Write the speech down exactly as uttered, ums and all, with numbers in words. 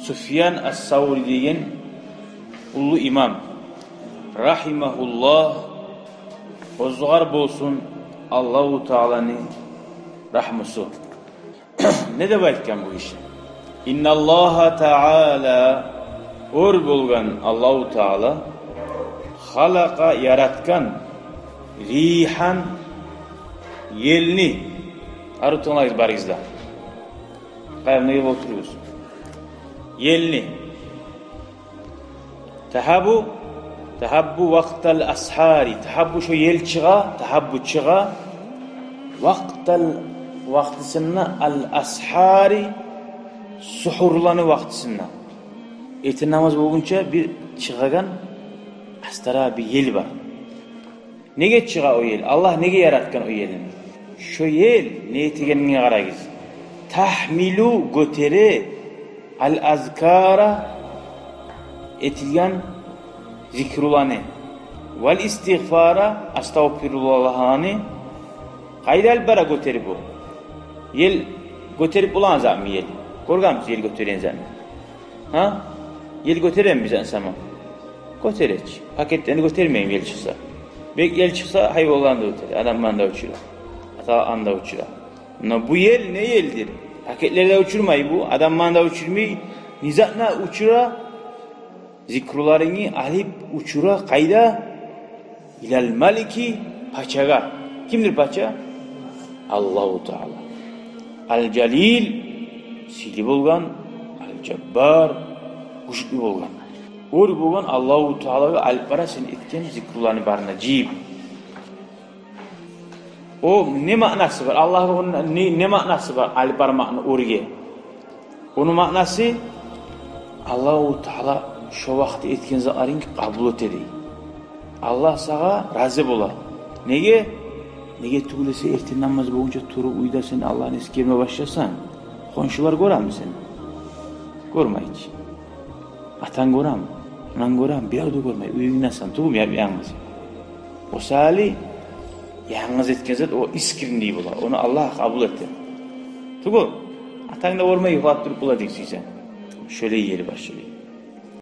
Суфьян ас-Саври деген уллу имам, рагьимагьуллагь, оьзюгер болсун Аллагьу Тааланы рагьмусу. Не деп айтгъан бу гиши? Инналлагьа Таала, оьр болгъан Аллагьу Таала, халакъа, яратгъан, ригьан, елни. Арив тынглагъыз барыгъыз да. Къайда, неге олтургъансыз? Елни. Тагьаббу, тагьаббу вакътал асгьари. Тагьаббу, шо ел чыгъа, тагьаббу чыгъа. Вакътал, вакътисинде, ал асгьари, сугьурланы вакътисинде. Эртен намаз болгъунча бир чыгъагъан астара бир ел бар. Неге чыгъа о ел? Аллагь неге яратгъан о елни? Шо ел не этегенине къарагъыз. Тагьмилу, гётере, ал азкара, этилген зикруланы, вал истигъфара, астагъфируллагьланы. Къайда алып бара гётерип о? Ел гётерип болагъан затмы ел? Гёргенмисиз ел гётереген затны? Гьа? Ел гётереми биз ансама? Гётере чи. Пакетлени гётермейми ел чыкъса? Бек ел чыкъса, гьайванланы да гётере, адамланы да учура, аталаны да учура. Но бу ел не елдир? Пакетлени де учурмай бу, адамланы да учурмай. Не затны учура? Зикруларынгны алып учура. Къайда? Илал малики, пачагъа. Кимдир пача? Аллагьу Таала. Ал жалил, сыйлы болгъан, ал жаббар, гючлю болгъан. Оьр болгъан Аллагьу Таалагъа алып бара сен этген зикруланы барын да жыйып. О не маънасы бар? Аллагьны не, не маънасы бар алып бармакъны оьрге? Ону маънасы, Аллагьу Таала шо вакъти этген затларынгны къабул эте дей. Аллагь сагъа рази бола. Неге? Неге тюгюл эсе, эртен намаз болгъунча туруп уьйде сен Аллагьны эсгерме башласанг, хоншулар гёреми сени? Гёрмей чи. Атанг гёреми? Ананг гёреми? Бирев де гёрмей. Уьюнгдесен, тюгюлмю, яп-, янгыз. О саялы янгыз этген зат о искренний бола. Ону Аллагь къабул эте. Тюгюл, атанг да гёрмей юхлап туруп бола дейсен. Шолай ери бар, шолай.